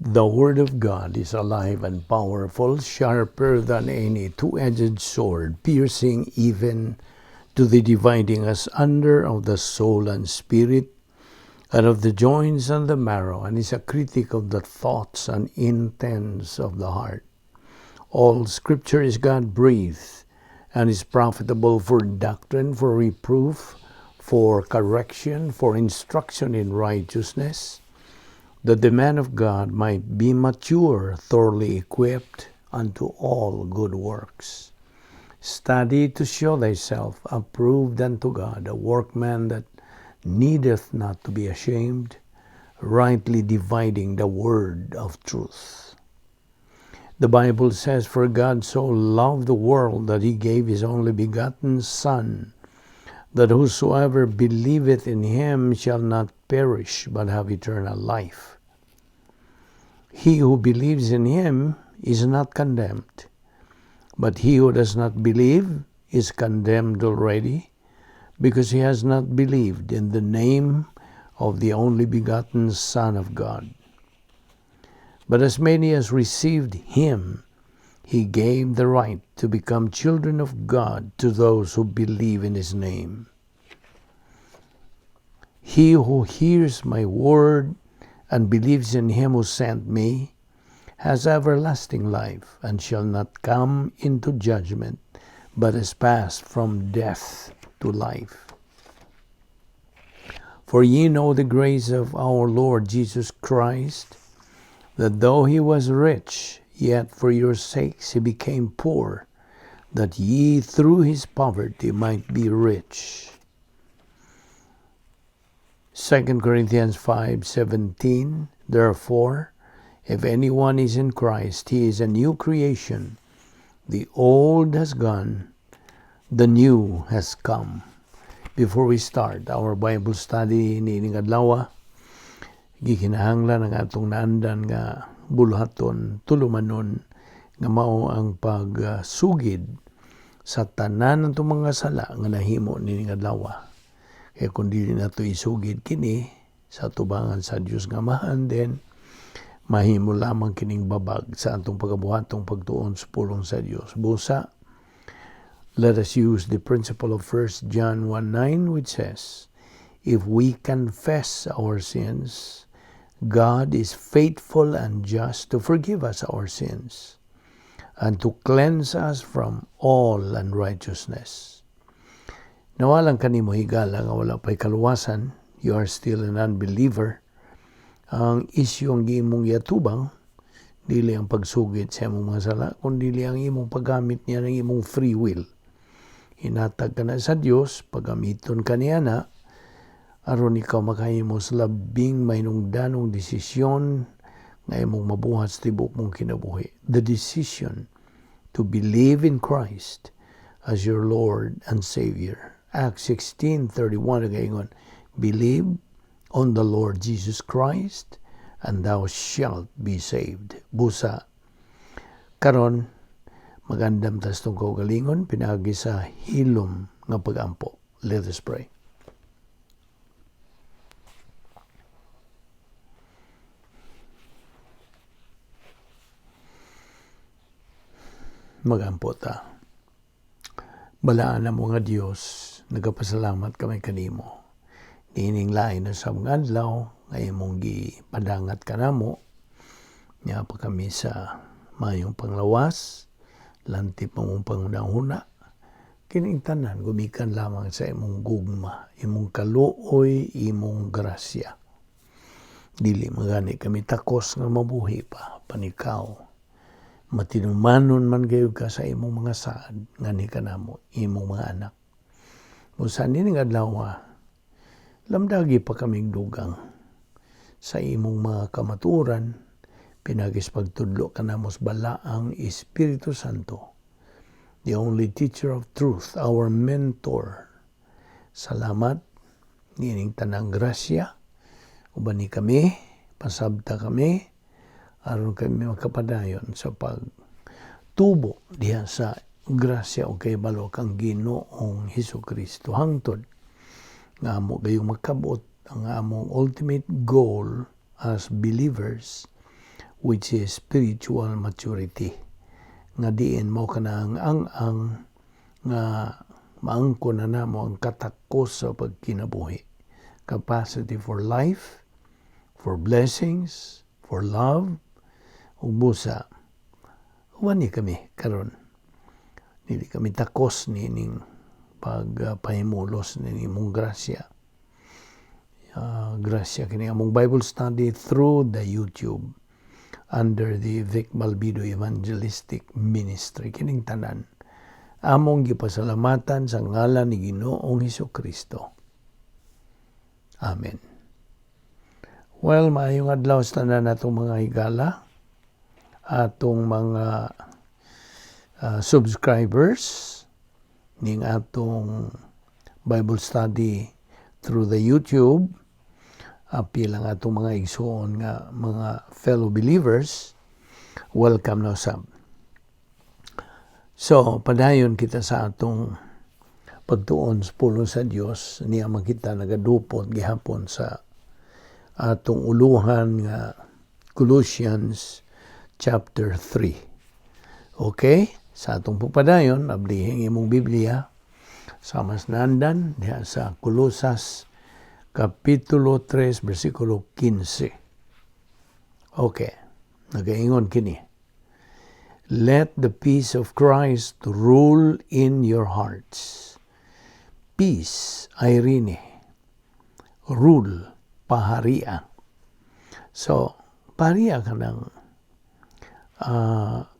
The Word of God is alive and powerful, sharper than any two-edged sword, piercing even to the dividing asunder of the soul and spirit, and of the joints and the marrow, and is a critic of the thoughts and intents of the heart. All Scripture is God-breathed, and is profitable for doctrine, for reproof, for correction, for instruction in righteousness, that the man of God might be mature, thoroughly equipped unto all good works. Study to show thyself approved unto God, a workman that needeth not to be ashamed, rightly dividing the word of truth. The Bible says, "For God so loved the world that he gave his only begotten Son, that whosoever believeth in him shall not perish, but have eternal life." He who believes in him is not condemned, but he who does not believe is condemned already, because he has not believed in the name of the only begotten Son of God. But as many as received him, he gave the right to become children of God, to those who believe in his name. He who hears my word and believes in him who sent me has everlasting life, and shall not come into judgment, but is passed from death to life. For ye know the grace of our Lord Jesus Christ, that though he was rich, yet for your sakes he became poor, that ye through his poverty might be rich. 2 Corinthians 5:17. Therefore, if anyone is in Christ, he is a new creation. The old has gone, the new has come. Before we start our Bible study niining adlaw, gikinahanglan ang atong naandan nga buluhaton, tulumanon, nga mao ang pagsugid sa tanan ng mga sala nga nahimo niining adlaw. Kaya kung dili nato isugid kini sa tubangan sa Dios nga Amahan, then mahimo lamang kining babag sa atong pagabuhatong pagtuon sa pulong sa Dios. Busa, let us use the principle of 1 John 1:9, which says, "If we confess our sins, God is faithful and just to forgive us our sins and to cleanse us from all unrighteousness." Nawalang kanimo, higala, nga wala pa'y kaluwasan, you are still an unbeliever. Ang isyu ang imong yatubang, dili ang pagsugid sa imong mga sala, kundi ang imong paggamit niya ng imong free will. Hinatag ka na sa Dios, paggamiton ka niya na, aron ikaw makahimo sa labing mahinungdanong desisyon nga imong mabuhat sa tibuok mong kinabuhi. The decision to believe in Christ as your Lord and Savior. Acts 16:31 nagaingon, "Believe on the Lord Jesus Christ and thou shalt be saved." Busa, karon magandam ta sa atong kaugalingon pinaagi sa hilom nga pagampo. Let us pray. Magampo ta. Balaan na mo nga Dios, nagapasalamat kami kanimo. Niining lain na sa mga adlaw, nga imong gipadangat kanamo, nya pa kami sa mayong panglawas, lantip mong pangunahuna, kining tanan gumikan lamang sa imong gugma, imong kaluoy, imong grasya. Dili magani kami takos nga mabuhi pa, panikaw. Matinumanon man gayo ka sa imong mga saad, ngani kanamo, imong mga anak. Busa nining adlaw, lamdagi pa kaming dugang sa imong mga kamatuoran, pinagis pagtudlo kanamo sa balaang Espiritu Santo, the only teacher of truth, our mentor. Salamat niining tanang grasya, uban ni kami, pasabta kami, aron kami makapadayon sa pagtubo diha sa grasya o kahibalo kang Ginoong Hesus Kristo hangtod nga amo gayong makabot ang among ultimate goal as believers, which is spiritual maturity. Nga diin mo kanang ang nga maangko na namo ang katakos sa pagkinabuhi. Capacity for life, for blessings, for love, ug busa wani kami karon. Dili kami takos nining pagpahimulos ni imong grasya. Grasya kini among Bible study through the YouTube under the Vic Balbido Evangelistic Ministry. Kining tanan among gipasalamatan sa ngalan ni Ginoong Hesus Kristo. Amen. Well, maayong adlaw sa tanan natong mga higala, atong mga subscribers ning atong Bible study through the YouTube, apil ang atong mga igsuon nga mga fellow believers, welcome na usab. So, padayon kita sa atong pagtuon sa pulong sa Dios. Niya makita nagadupot gihapon sa atong uluhan nga Colossians chapter 3. Okay? Sa atong pagpadayon, ablihin imong Biblia sa mas nandan diha sa Colosas kapitulo 3 bersikulo 15. Okay. Nagaingon kini. Let the peace of Christ rule in your hearts. Peace, eirene. Rule, paharia. So, paharia ka ng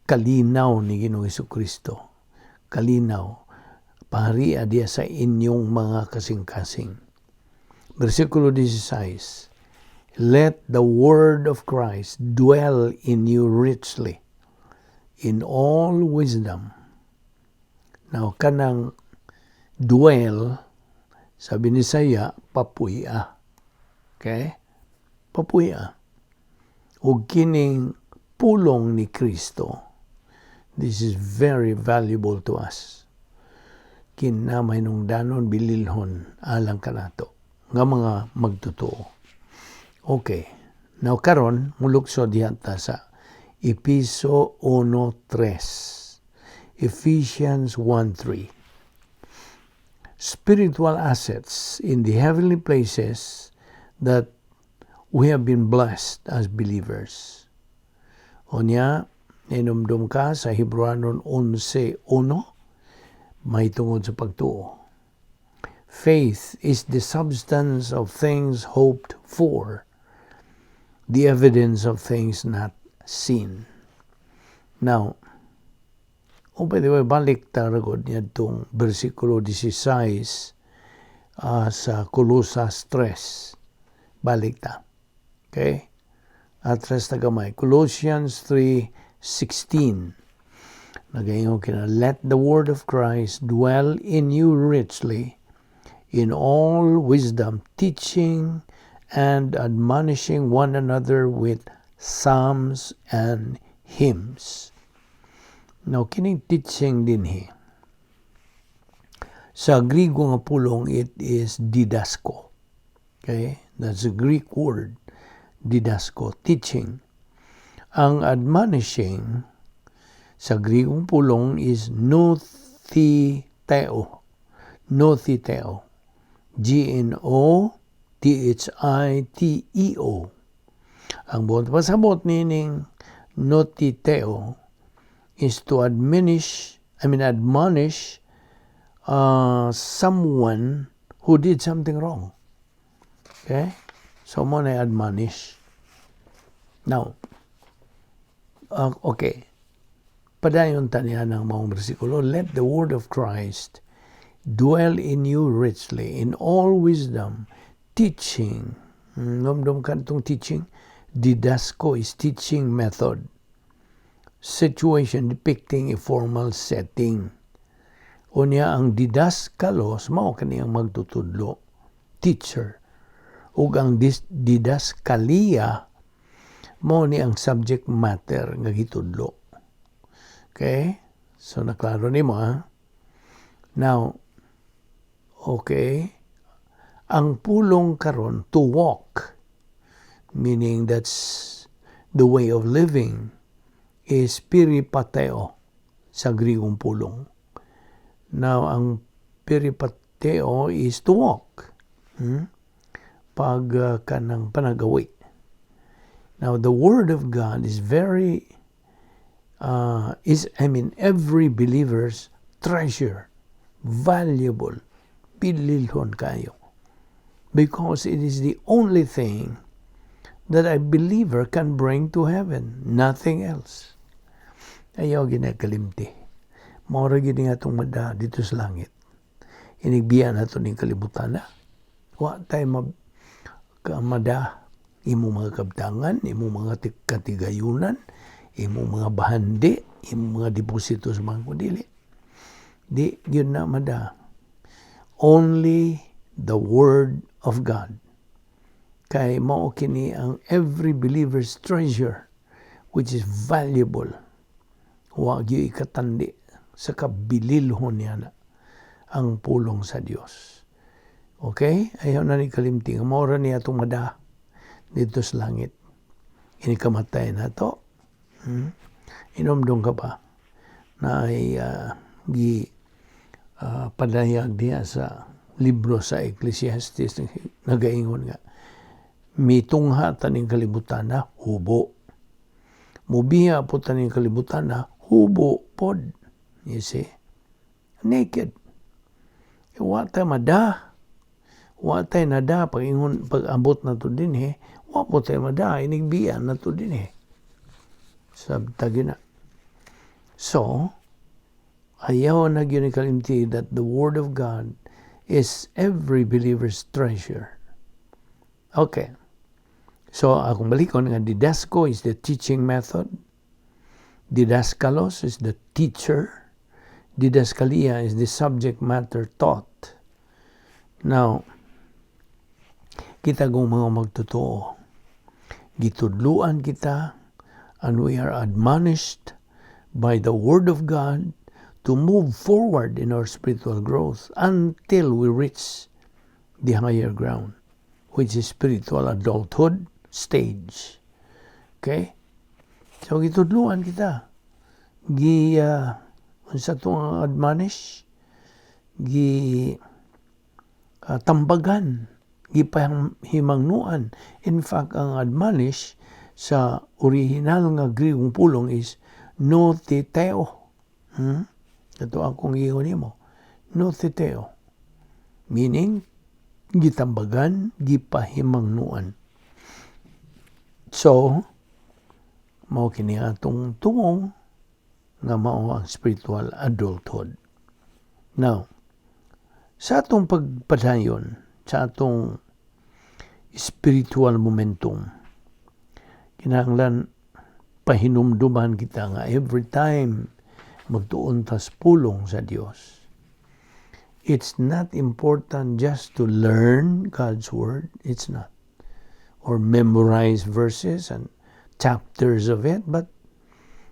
kalinaw ni Ginoong Kristo. Kalinaw. Paharia diya sa inyong mga kasing-kasing. Versikulo 16. Let the word of Christ dwell in you richly, in all wisdom. Now, kanang dwell, sabi ni Saya, papuya. Okay? Papuya. Ug kining pulong ni Kristo, this is very valuable to us. Kinamay nung danon bililhon alang kanato nga mga magtotoo. Okay. Now karon mulukso diha ta sa Episo 1:3. Ephesians 1:3. Spiritual assets in the heavenly places that we have been blessed as believers. Unya, inumdum ka sa Hebrewanon 11:1, may tungod sa pagtuo. Faith is the substance of things hoped for, the evidence of things not seen. Now, oh, by the way, balik ta ragod niya itong versikulo 16 sa Colosas 3. Balik ta. Okay? Atras ta gamay. Colossians 3:16. Nagaingon kina, "Let the word of Christ dwell in you richly, in all wisdom, teaching and admonishing one another with psalms and hymns." Now, kining teaching dinhi. Sa Grigo nga pulong, it is didasko. Okay? That's a Greek word. Didasko, teaching. Ang admonishing sa Grigong pulong is noutheteo. Noutheteo. Nothiteo. Ang buot pasabot nining noutheteo is to admonish, I mean admonish someone who did something wrong. Okay? So mao na admonish. Now, okay. Padayon ta niya ng maong bersikulo, "Let the word of Christ dwell in you richly, in all wisdom, teaching." Numdum ka itong teaching? Didasko is teaching method. Situation depicting a formal setting. Unya ang didaskalos mao kaniyang magtutudlo, teacher. Ug ang didaskalia mao ni ang subject matter nga gitudlo. Okay? So naklaro nimo ha. Now, okay. Ang pulong karon to walk, meaning that's The way of living is peripateo sa Grigong pulong. Now, ang peripateo is to walk. Pag kanang panagawi. Now, the Word of God is very, is, I mean, every believer's treasure, valuable, bililhon kaayo. Because it is the only thing that a believer can bring to heaven, nothing else. Ayaw gyud na kalimti. Mao ra gyud nga atong mada didto sa langit. Inigbiya nato ning kalibutan na. Wa tay mada imong mga kabtangan, imong mga katigayunan, imong mga bahandi, imong mga deposito sa bangko, dili. Di gyud na mada. Only the Word of God. Kay mao kini ang every believer's treasure, which is valuable. Wa gyud ikatandi sa kabililhon niya na ang pulong sa Dios. Okay? Ayaw na ni kalimti. Mao ra ni atong mada didto sa langit. Inig kamatay nato. Inomdong ka pa na ay gi padayag diha sa libro sa Ecclesiastes, nagaingon nga mitungha taning kalibutan na, hubo. Mubiya po taning kalibutan na, hubo pod. You see? Naked. Wa tay mada. Wa tay nada pag ingon pag abot nato dinhi, wa po tay mada inigbiya nato dinhi. Sabta gyud na. So, ayaw na gyud ni kalimti that the Word of God is every believer's treasure. Okay. So, akong balikon nga didasko is the teaching method. Didaskalos is the teacher. Didaskalia is the subject matter taught. Now, kita kung mga magtotoo, gitudluan kita and we are admonished by the Word of God to move forward in our spiritual growth until we reach the higher ground, which is spiritual adulthood stage. Okay? So, gitudluan kita. Gi, unsa itong admonish? Gi, tambagan. Gipahimangnuan. In fact, ang admonish sa original nga Griegong pulong is notheteo. Ito akong ingon nimo. Notheteo. Meaning, gitambagan, gipahimangnuan. So, mao kini atong tungong nga mao ang spiritual adulthood. Now, sa atong pagpadayon, sa atong spiritual momentum, kinahanglan pahinumduman kita nga every time magtuon tas pulong sa Dios, it's not important just to learn God's Word. It's not. Or memorize verses and chapters of it, but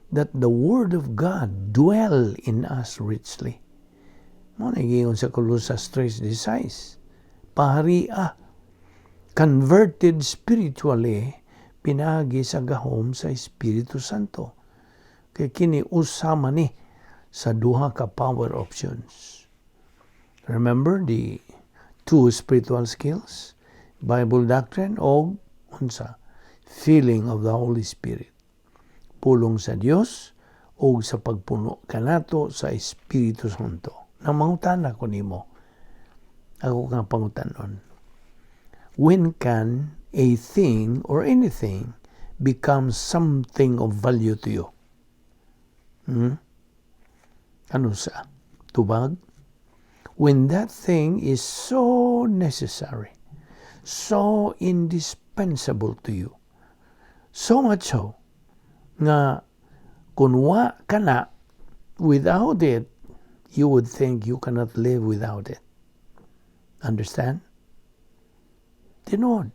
that the Word of God dwell in us richly. Mao na giingon sa Colosas 3:16. Paharia, converted spiritually, pinaagi sa gahom sa Espiritu Santo. Kay kini usa man ni sa duha ka power options. Remember the two spiritual skills, Bible doctrine o unsa, filling of the Holy Spirit. Pulong sa Dios o sa pagpuno kanato sa Espiritu Santo. Nang mangutana ko nimo, ako kang pangutanon. When can a thing or anything become something of value to you? Hmm? Ano sa? Tubag? When that thing is so necessary, so indispensable to you, so much so, nga kung wa ka na, without it, you would think you cannot live without it. Understand? Tinuod.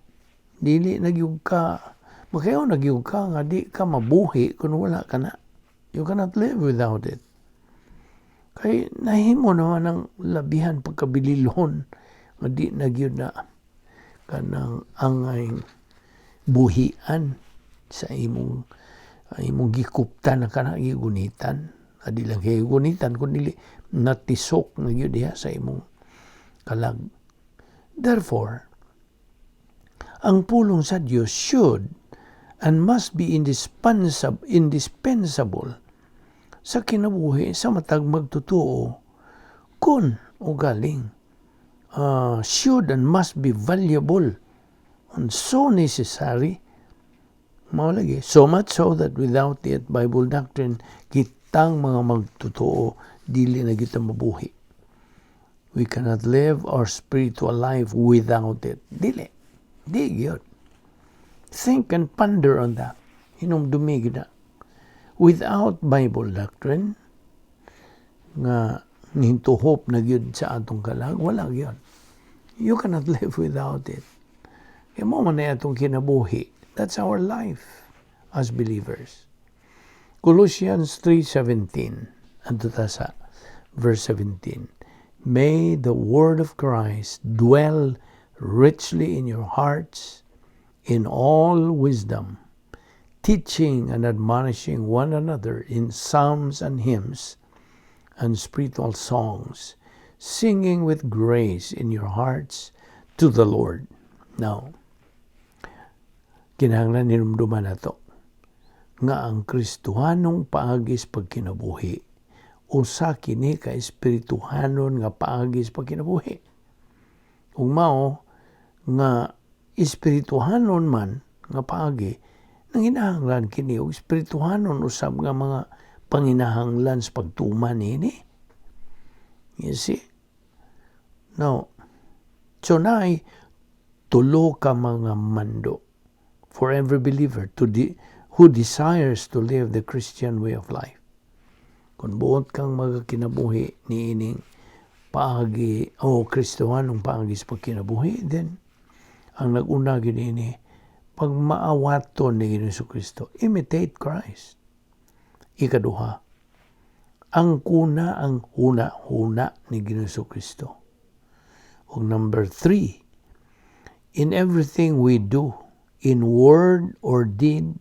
Dili na gyud ka, makaingon na gyud ka nga di ka mabuhi kung wala ka na. You cannot live without it. Kay nahimo naman ang labihan pagkabililhon nga di na gyud na kanang angay buhian. Sa imong gikuptan na kana, gigunitan. Adi lang kay gunitan kun dili natisok na gyud diha sa imong kalag. Therefore, ang pulong sa Dios should and must be indispensable sa kinabuhi sa matag magtotoo kun ugaling should and must be valuable and so necessary. Mao lagi, so much so that without it, Bible doctrine, kitang mga magtotoo dili na kita mabuhi. We cannot live our spiritual life without it. Dili di gyud. Think and ponder on that. Hinumdumi gyud na, without Bible doctrine nga nihituhop na gyud sa atong kalag, wala gyud. You cannot live without it. Kaya mao man na atong kinabuhi. That's our life as believers. Colossians 3:17. Adto ta sa verse 17. "May the word of Christ dwell richly in your hearts in all wisdom, teaching and admonishing one another in psalms and hymns and spiritual songs, singing with grace in your hearts to the Lord." Now, kinahanglan hinumduman nato nga ang Kristohanong paagi sa pagkinabuhi usa kini ka espirituhanon nga paagi sa pagkinabuhi. Ug mao nga espirituhanon man nga paagi, nanginahanglan kini og espirituhanon usab nga mga panginahanglan sa pagtuman niini. You see? Now, so naay tulo ka mga mando for every believer who desires to live the Christian way of life. Kung buot kang magkinabuhi niining paagi o Kristohanong paagi sa pagkinabuhi, then ang nag-una gyud ini, pagmaawaton ni Ginoong Kristo, imitate Christ. Ikaduha, angkona ang huna-huna ni Ginoong Kristo. Ug number three, in everything we do, in word or deed,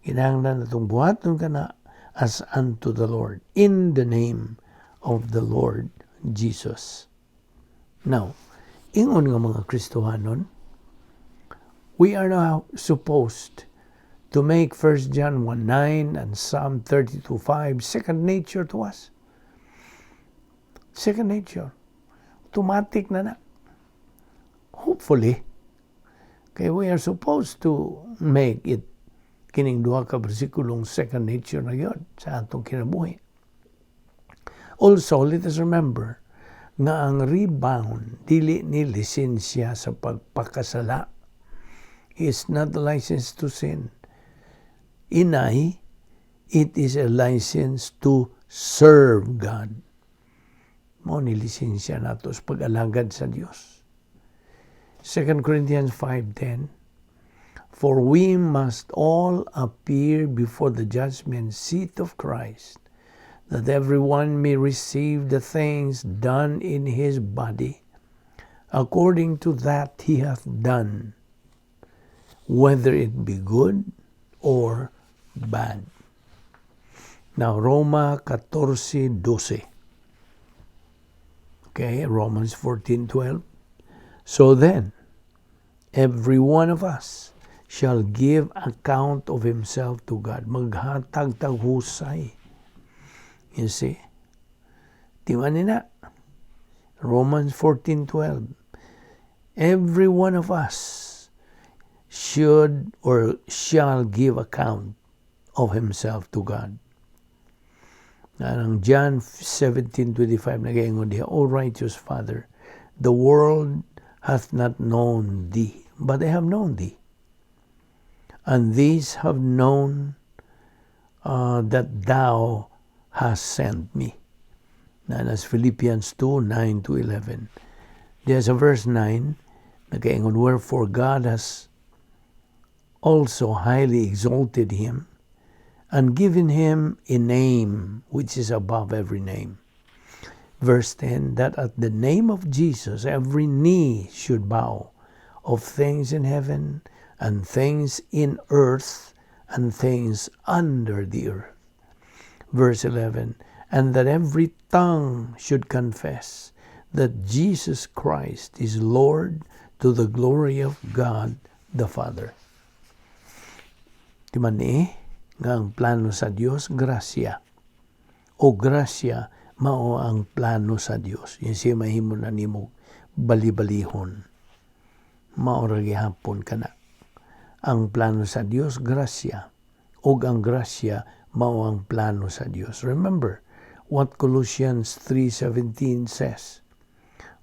kinahanglan natong buhaton kana as unto the Lord, in the name of the Lord Jesus. Now, ingon nga mga Kristohanon, we are now supposed to make 1 John 1:9 and Psalm 32:5 second nature to us. Second nature. Automatic na na. Hopefully, kay we are supposed to make it kining duha ka bersikulong second nature na gyud sa atong kinabuhi. Also, let us remember nga ang rebound dili ni lisensya sa pagpakasala. It's not a license to sin. Inay, it is a license to serve God. Mao ni lisensya nato sa pag-alagad sa Dios. 2 Corinthians 5:10. "For we must all appear before the judgment seat of Christ, that everyone may receive the things done in his body, according to that he hath done, whether it be good or bad." Now, Roma 14:12. Okay, Romans 14:12. "So then, every one of us shall give account of himself to God." Maghatag tag husay. You see? Di ba nina? Romans 14:12. Every one of us should or shall give account of himself to God. Ang John 17:25 nagaingon diha, "O righteous Father, the world hath not known thee, but I have known thee. And these have known that thou hast sent me." Na nas Philippians 2:9 to 11. There's a verse 9, nagaingon, "Wherefore God has also highly exalted him and given him a name which is above every name." Verse 10, "That at the name of Jesus every knee should bow, of things in heaven and things in earth and things under the earth. Verse 11, and that every tongue should confess that Jesus Christ is Lord, to the glory of God the Father. Di man ni nga ang plano sa Dios grasya. O grasya mao ang plano sa Dios. Yun siya mahimo na nimo bali-balihon. Mao ra gihapon kana. Ang plano sa Dios grasya, ug ang grasya mao ang plano sa Dios. Remember what Colossians 3:17 says.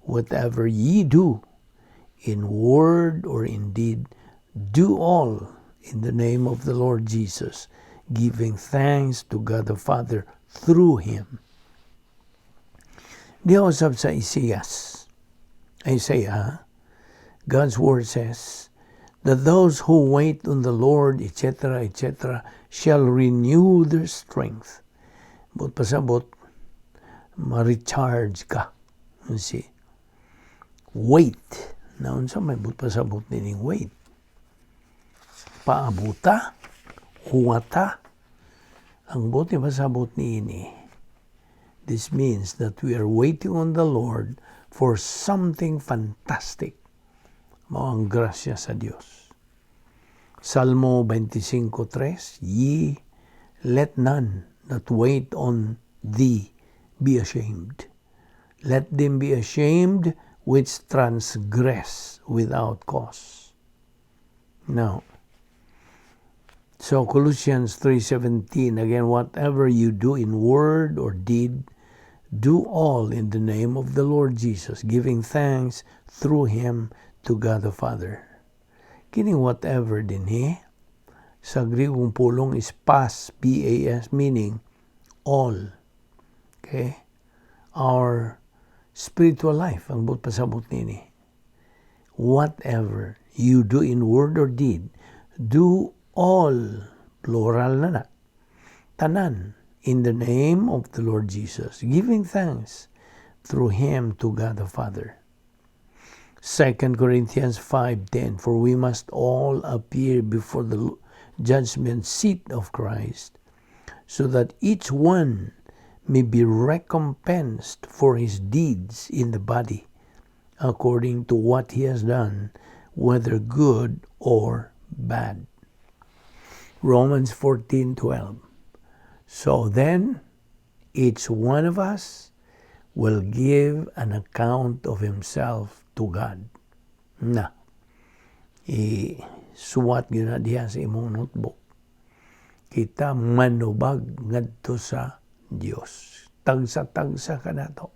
"Whatever ye do in word or in deed, do all in the name of the Lord Jesus, giving thanks to God the Father through Him." Diha usab sa Isaiah, God's word says that those who wait on the Lord, etc., etc., shall renew their strength. But pasabot, ma-recharge ka. You see? Wait. Naunsa may buot pasabot nining wait? Paabuta? Huwata? Ang buot pasabot niini, this means that we are waiting on the Lord for something fantastic. Mao ang grasya sa Dios. Salmo 25:3, "Yea, let none that wait on thee be ashamed. Let them be ashamed which transgress without cause." Now, so Colossians 3:17 again, "Whatever you do in word or deed, do all in the name of the Lord Jesus, giving thanks through him to God the Father." Kining whatever dinhi sa Griegong pulong is pas, P-A-S, meaning all. Okay? Our spiritual life, ang buot pasabot nini. Whatever you do in word or deed, do all, plural na na, tanan, in the name of the Lord Jesus, giving thanks through him to God the Father. 2 Corinthians 5:10, "For we must all appear before the judgment seat of Christ, so that each one may be recompensed for his deeds in the body according to what he has done, whether good or bad." Romans 14:12, "So then each one of us will give an account of himself to God." Na, i-suwat gyud na diha sa imong notebook. Kita manubag ngadto sa Dios. Tagsa-tagsa kanato.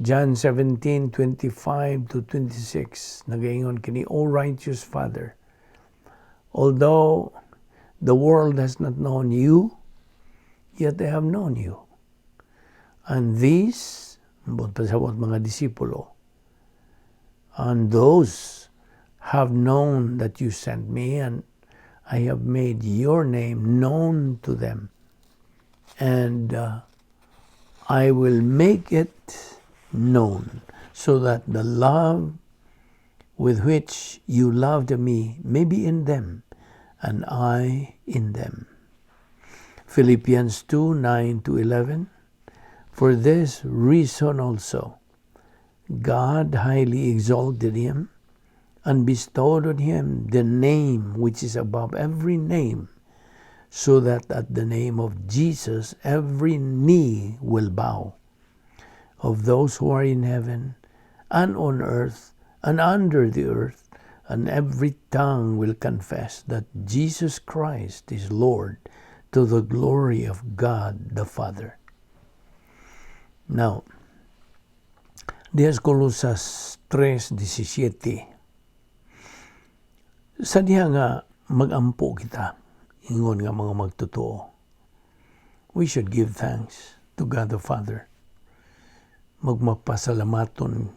John 17:25 to 26, nagaingon kini, "O righteous Father, although the world has not known you, yet they have known you. And these," buot pasabot mga disipulo, "and those have known that you sent me, and I have made your name known to them. And I will make it known, so that the love with which you loved me may be in them, and I in them." Philippians 2:9 to 11, "For this reason also, God highly exalted him and bestowed on him the name which is above every name, so that at the name of Jesus every knee will bow, of those who are in heaven and on earth and under the earth, and every tongue will confess that Jesus Christ is Lord, to the glory of God the Father." Now, diha sa Colosas 3:17, sa diha nga magampo kita, ingon nga mga magtotoo, we should give thanks to God the Father. Magmapasalamaton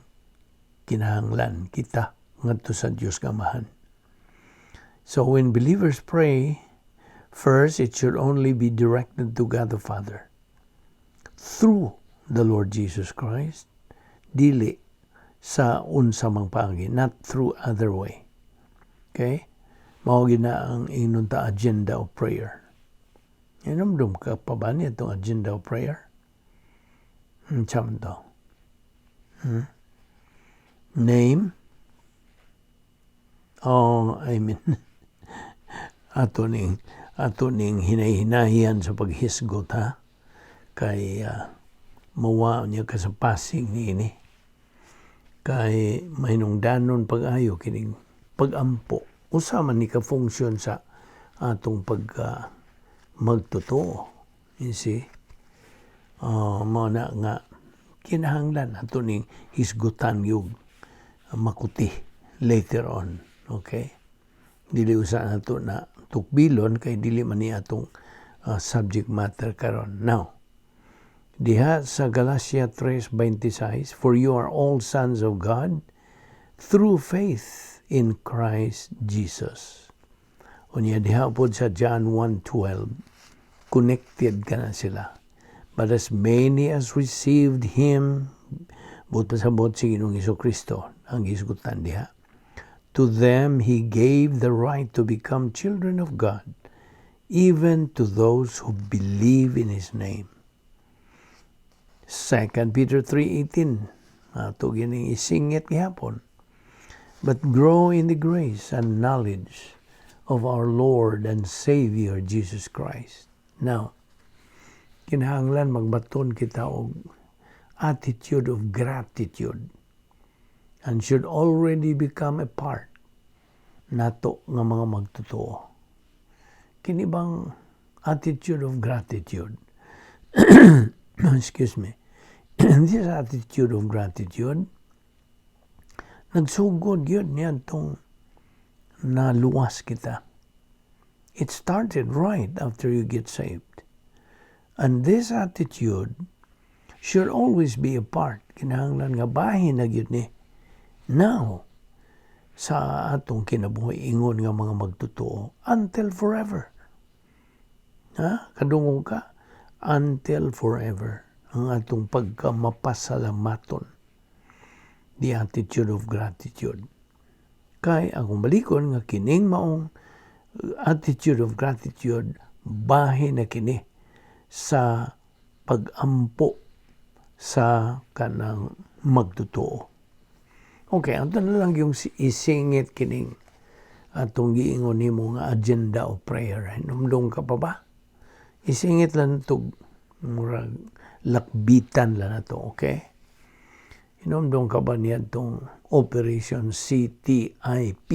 kinahanglan kita ngadto sa Dios nga Amahan. So when believers pray, first it should only be directed to God the Father through the Lord Jesus Christ, dili sa unsa mang paagi, not through other way. Okay? Mao gina ang ingnon ta agenda of prayer. Hinumdum ka pa ba niya itong agenda of prayer? Unsa to? Name? Oh, I mean, ato ning hinay-hinayan sa paghisgot, ha, kay mawa niya ka sa passing niini, kay mahinungdanon pag-ayo kining pagampo, usa man ni ka function sa atong pagka magtotoo, you see. Mao na nga kinahanglan ato ning hisgutan yung makuti later on, okay? Dili usa nato na tukbilon kay dili man ni atong subject matter karon. Now, diha sa Galatia 3:26, "For you are all sons of God through faith in Christ Jesus." Unya diha pod sa John 1:12, connected ka na sila. "But as many as received Him," buot pasabot si Ginoong Kristo ang gisgutan diha. "To them He gave the right to become children of God, even to those who believe in His name." 2 Peter 3:18, ato gining isingit gihapon. "But grow in the grace and knowledge of our Lord and Savior Jesus Christ." Now, kinahanglan magbaton kita og attitude of gratitude and should already become a part nato nga mga magtotoo. Kini bang attitude of gratitude? Excuse me. This attitude of gratitude nagsugod yun niadtong naluwas kita. It started right after you get saved. And this attitude should always be a part. Kinahanglan nga bahin na gyud ni now sa atong kinabuhi ingon nga mga magtotoo until forever. Ha? Kadungog ka? Until forever. Ang atong pagkamapasalamaton. The attitude of gratitude. Kay akong balikon nga kining maong attitude of gratitude, bahin na kini sa pagampo sa kanang magtotoo. Okay, ato na lang yung isingit kining atong giingon nimo nga agenda of prayer. Hinumdum ka pa ba? Isingit lang to, murag lakbitan lang na to, okay? Hinumdum ka ba niya itong Operation CTIP?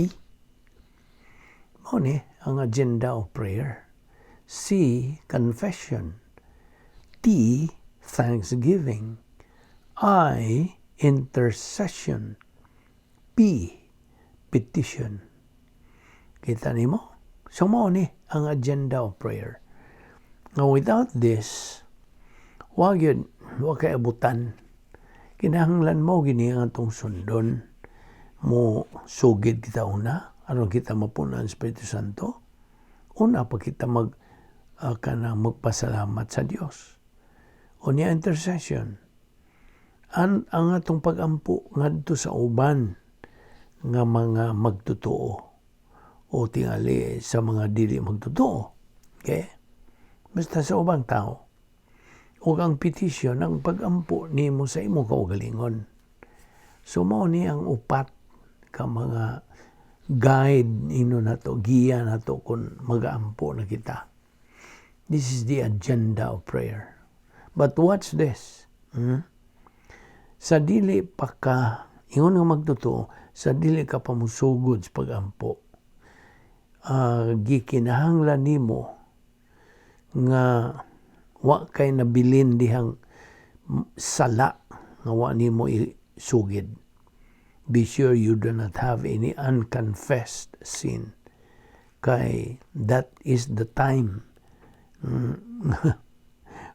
Mao ni ang agenda of prayer. C, confession. T, thanksgiving. I, intercession. P, petition. Kita nimo? So mao ni ang agenda of prayer. Now, without this, wag yun, wag kay abutan. Kinahanglan mo gini ang atong sundon. Mo sugid kita una, aron kita mapuna ang Espiritu Santo. Una pa kita kanang magpasalamat sa Dios. Unya intercession. Ang atong pagampo ngadto sa uban nga mga magtotoo o tingali sa mga dili magtotoo. Okay? Basta sa ubang tao. O ang petition, ang pagampo nimo sa imong kaugalingon. So mao ni ang upat ka mga guide ino nato, giya nato kung magaampo na kita. This is the agenda of prayer. But watch this. Sa dili pa ka, ingon nga magtotoo, sa dili ka pa musugod sa pagampo, gikinahanglan nimo nga wa kay nabilin dihang sala nga wa nimo isugid. Be sure you do not have any unconfessed sin. Kay that is the time.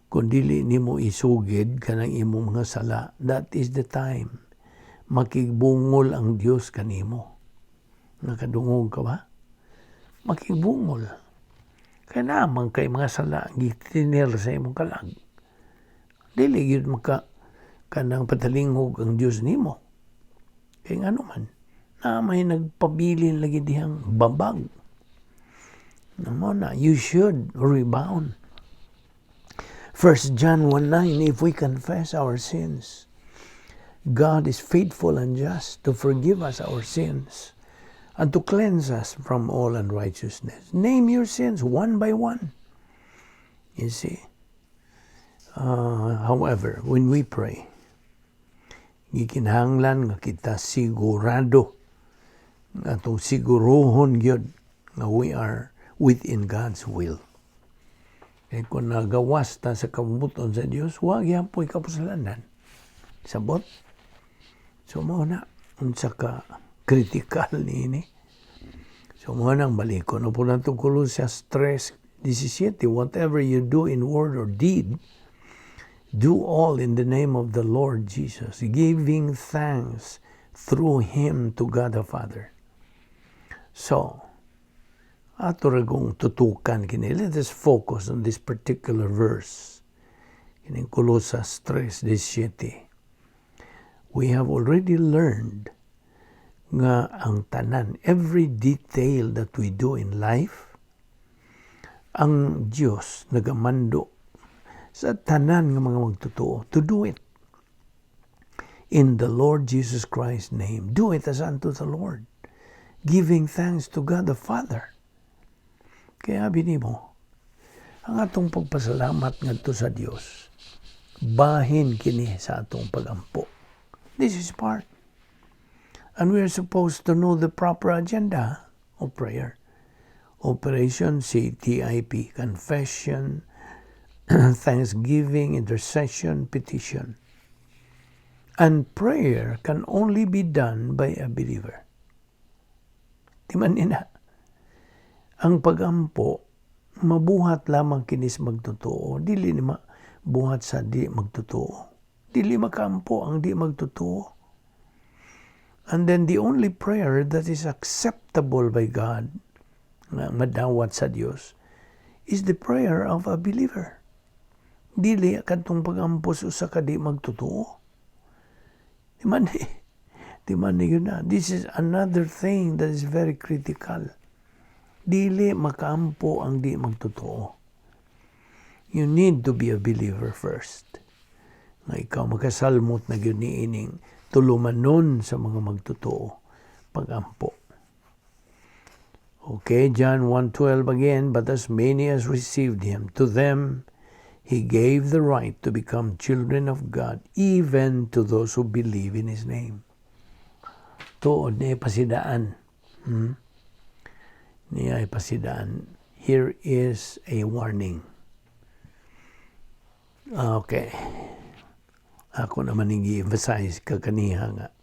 Kung dili nimo isugid kanang imong mga sala, that is the time makigbungol ang Dios kanimo. Nakadungog ka ba? Makigbungol. Kay naman kay mga sala ang gitinir sa imong kalag. Dili gyud maka kanang patalingog ang Dios nimo. Kay ngano man, na may nagpabilin lagi dihang babag. Mao na, you should rebound. 1 John 1:9, "If we confess our sins, God is faithful and just to forgive us our sins and to cleanse us from all unrighteousness." Name your sins one by one. You see? However, when we pray, gikinahanglan nga kita sigurado, nga atong siguruhon gyud nga we are within God's will. Kay kung nagawas ta sa kabubut-on sa Dios, wa gyapoy kapuslanan. Sabot? So mao na, unsa ka critical niini. So mao nang balikon na pud nato Colosas 3:17, "Whatever you do in word or deed, do all in the name of the Lord Jesus, giving thanks through Him to God the Father." So, ato ra gong tutukan kini. Let us focus on this particular verse. Kining Colosas 3:17. We have already learned nga ang tanan, every detail that we do in life, ang Diyos nagamando sa tanan nga mga magtotoo to do it in the Lord Jesus Christ's name. Do it as unto the Lord, giving thanks to God the Father. Kaya nimo, ang atong pagpasalamat ngadto sa Dios, bahin kini sa atong pagampo. This is part. And we are supposed to know the proper agenda of prayer. Operation CTIP, confession, thanksgiving, intercession, petition. And prayer can only be done by a believer. Di man na. Ang pagampo, mabuhat lamang kini sa magtotoo. Dili ni mabuhat sa di magtotoo. Dili makampo ang di magtotoo. And then the only prayer that is acceptable by God, nga madawat sa Dios, is the prayer of a believer. Dili kadtong pagampo sa usa ka di magtotoo. Di man ni, di man ni gyud na. This is another thing that is very critical. Dili makaampo ang di magtotoo. You need to be a believer first. Nga ikaw makasalmot na gyud niining tulumanon sa mga magtotoo pagampo. Okay, John 1:12 again, "But as many as received him, to them he gave the right to become children of God, even to those who believe in his name." Tuod niya pasidaan. Niya pasidaan. Here is a warning. Okay. Ako naman i-emphasize kakaniha nga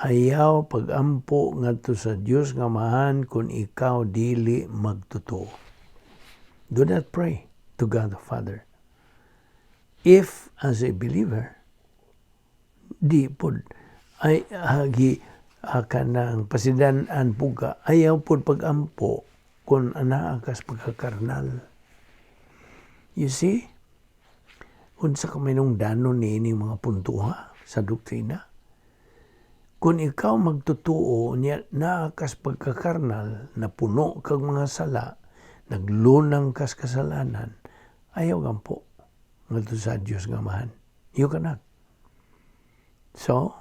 ayaw pagampo ngadto sa Dios nga Amahan kung ikaw dili magtotoo. Do not pray to God the Father if, as a believer, di pod ay hagi kanang pasidan-an pud ka, ayaw pod pagampo kung anaa kas pagkakarnal. You see? Unsa ka may danon niini mga puntuha sa doktrina? Kung ikaw magtotoo niya naa kas pagkakarnal, na puno kag mga sala, naglunang kas kasalanan, ayaw gampo ngadto sa Dios nga Amahan. You cannot. So,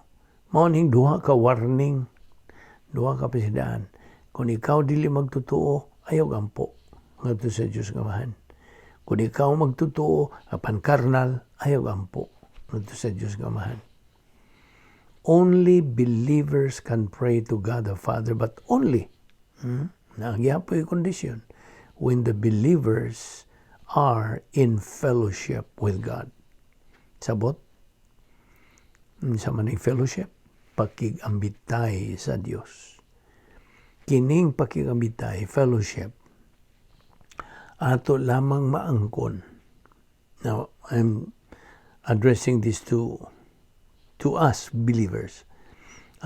mao ning duha ka warning, duha ka pasidaan. Kung ikaw dili magtotoo, ayaw gampo ngadto sa Dios nga Amahan. Kung ikaw magtotoo apan karnal, ayaw gampo ngadto sa Dios nga Amahan. Only believers can pray to God the Father, but only, naa gyapoy condition, when the believers are in fellowship with God. Sabot? Sa man fellowship, pakigambitay sa Dios. Kining pakigambitay, fellowship, ato lamang maangkon. Now, I'm addressing this to us believers.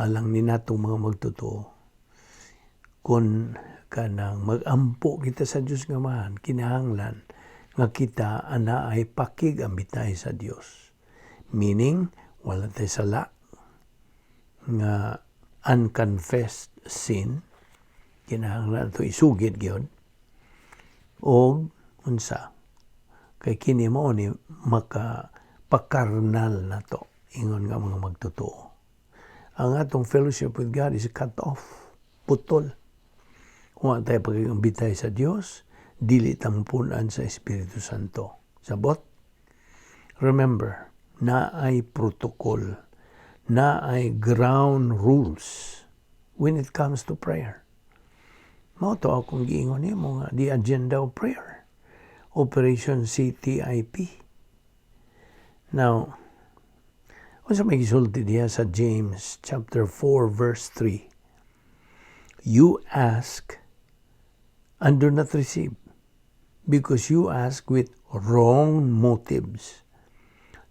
Alang ni natong mga magtotoo. Kung kanang magampo kita sa Dios nga Amahan, kinahanglan nga kita anaay pakigambitay sa Dios. Meaning, wala tay sala nga unconfessed sin, kinahanglan to isugid gyud. Og unsa kay kini mao ni maka pakarnal nato ingon nga mga magtotoo. Ang atong fellowship with God is cut off, putol. Kung tayo pagkikambitay sa Dios, dili tampunan sa Espiritu Santo. Sabot? Remember, naay protocol, naay ground rules when it comes to prayer. Mao to akong giingon nimo nga the agenda of prayer. Operation CTIP. Now, unsa may gisulti diha sa James chapter 4 verse 3? "You ask and do not receive because you ask with wrong motives,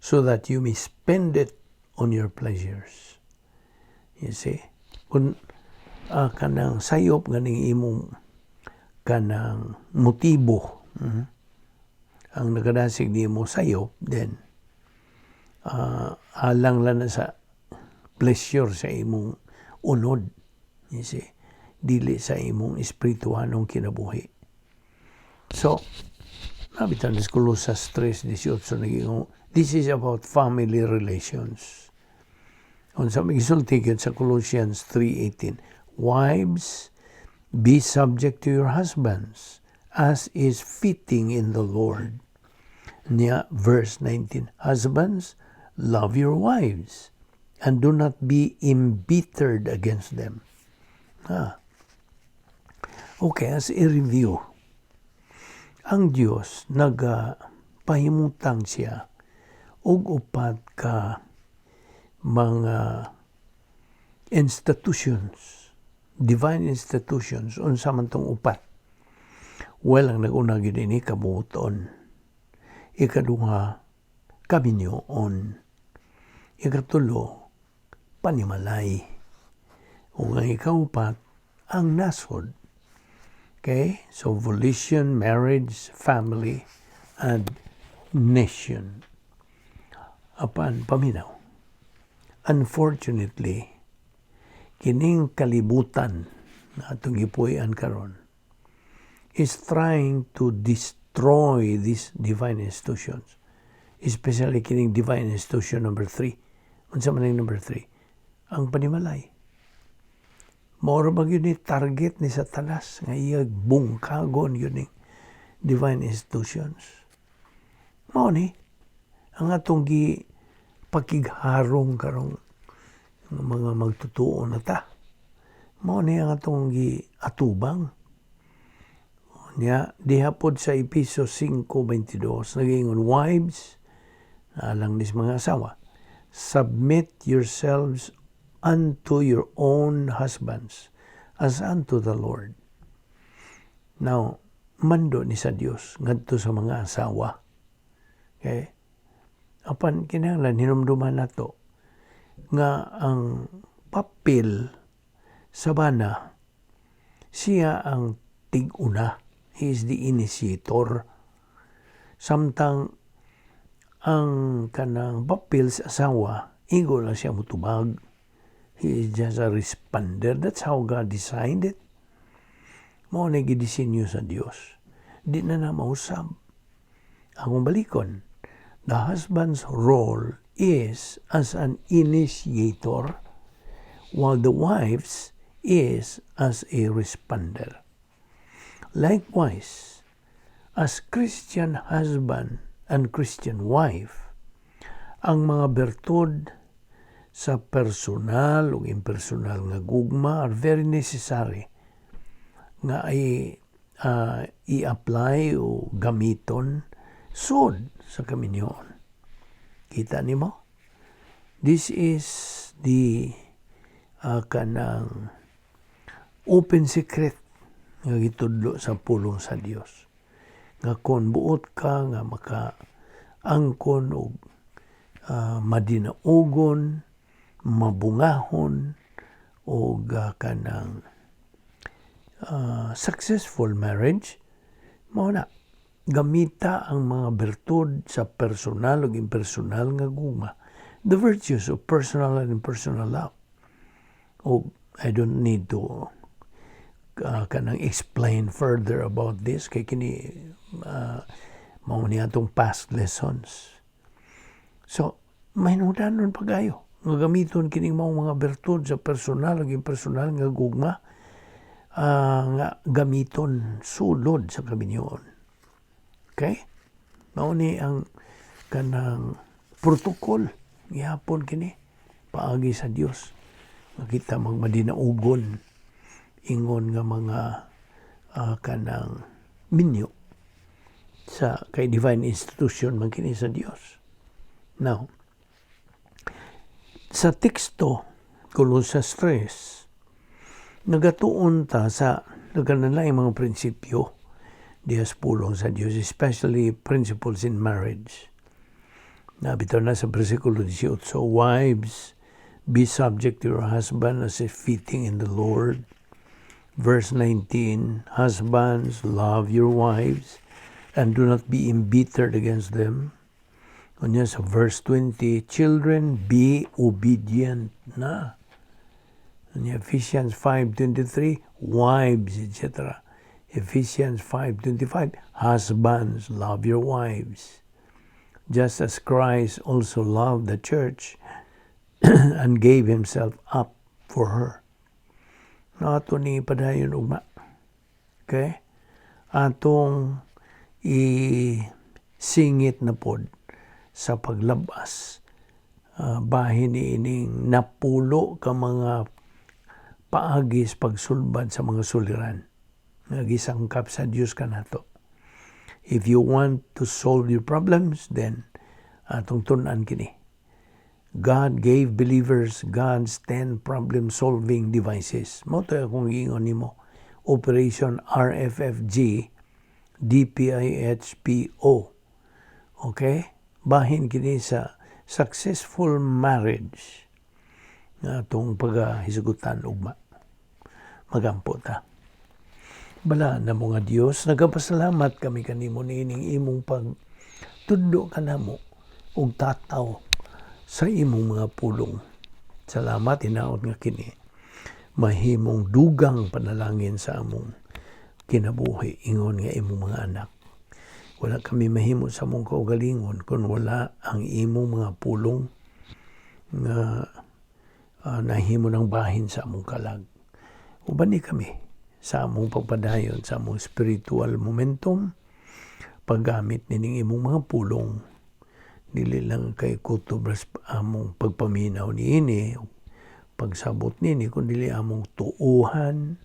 so that you may spend it on your pleasures." You see? Kung kanang sayop ganing imong kanang motibo, ang nagadasig nimo sayop, then alang lang na sa pleasure sa imong unod. You see? Dili sa imong espirituhanong kinabuhi. So, nabitan sa Colosas 3:18 naging, this is about family relations. Unsa may gisulti sa Colossians 3:18? "Wives, be subject to your husbands, as is fitting in the Lord." Niya, verse 19, "Husbands, love your wives, and do not be embittered against them." Ah. Okay, as a review, ang Diyos nagpahimutang siya og upat ka mga institutions, divine institutions. Unsa man tong upat? Well, ang nag-una gyud ini, kabuoton. Ikaduha, kaminyoon. Ikatulo, panimalay. Ug ang ikaupat, ang nasod. Okay? So, volition, marriage, family, and nation. Apan, paminaw. Unfortunately, kining kalibutan na atong gipuy-an karon is trying to destroy these divine institutions. Especially kining divine institution number 3. Unsa man ang number 3? Ang panimalay. Mao ba gyud ni target ni Satanas nga iya bungkagon gyud ning divine institutions. Mao ni ang atong gi pakigharong karong mga magtutuo na ta. Mao ni ang atong gi atubang. Nya diha pod sa Epeso 5:22 nagaingon, "Wives," alang nis mga asawa, "submit yourselves unto your own husbands as unto the Lord." Now, mando ni sa Dios ngadto sa mga asawa. Okay? Apan kinahanglan hinumduman nato nga ang papel sa bana, siya ang tig-una. He is the initiator. Samtang ang kanang papel sa asawa, igo lang siya mutubag. He is just a responder. That's how God designed it. Mao na gidisenyo sa Dios. Di na na mausab. Akong balikon, the husband's role is as an initiator, while the wife's is as a responder. Likewise, as Christian husband and Christian wife, ang mga bertud sa personal o impersonal nga gugma are very necessary nga ay i-apply o gamiton sud sa kaminyoon. Kita nimo? This is the kanang open secret nga gitudlo sa pulong sa Dios. Nga kon buot ka nga maka angkon og madinaugon, mabungahon og kanang successful marriage, mao na gamita ang mga bertud sa personal ug impersonal nga gugma, the virtues of personal and impersonal love. O I don't need to Kanang explain further about this kay kini mao ni atong past lessons. So, mahinungdanon pagayo nga gamiton kining maong mga bertud sa personal ug impersonal nga gugma nga gamiton sulod sa kaminyoon. Okay? Mao ni ang kanang protocol gihapon kini paagi sa Dios nga kita magmadinaugon ingon nga mga kanang minyo sa kay divine institution man kini sa Dios. Now, sa teksto Colosas 3, nagatuon ta sa nagkanalaing mga prinsipyo diha sa pulong sa Dios, especially principles in marriage. Na bitaw na sa versikulo 18, "Wives, be subject to your husband as is fitting in the Lord." Verse 19, "Husbands, love your wives and do not be embittered against them." Unya sa verse 20, "Children, be obedient" na. Unya Ephesians 5:23, wives, etc. Ephesians 5:25, "Husbands, love your wives, just as Christ also loved the church and gave himself up for her." Na ato ni padayon ugma. Okay? Atong isingit na pod sa paglabas bahin ni ining 10 ka mga paagi sa pagsulbad sa mga suliran nga gisangkap sa Dios kanato. If you want to solve your problems, then atong tun-an kini. God gave believers God's 10 problem-solving devices. Mao to akong giingon nimo. Operation RFFG DPIHPO. Okay? Bahin kini sa successful marriage nga atong pagahisgutan ugma. Magampo ta. Balaan namo nga Dios, nagapasalamat kami kanimo niining imong pagtudlo kanamo ug tataw sa imong mga pulong. Salamat, hinaot nga kini mahimong dugang panalangin sa among kinabuhi ingon nga imong mga anak. Wala kami mahimo sa among kaugalingon kung wala ang imong mga pulong nga nahimo ng bahin sa among kalag. Ubani kami sa among pagpadayon sa among spiritual momentum, paggamit nining imong mga pulong, dili lang kay kutob among pagpaminaw niini, pagsabot nini, kundi among tuuhan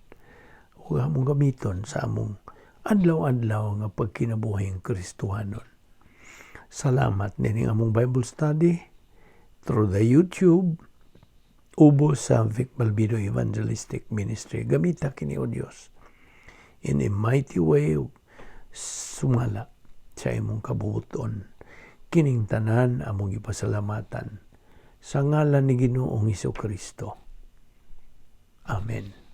ug among gamiton sa among adlaw-adlaw nga pagkinabuhing Kristohanon. Salamat nining among Bible study through the YouTube ubos sa Vic Balbido Evangelistic Ministry. Gamita kini, O Dios, in a mighty way sumala sa imong kabubuton. Kining tanan among ipasalamatan sa ngalan ni Ginoong Kristo. Amen.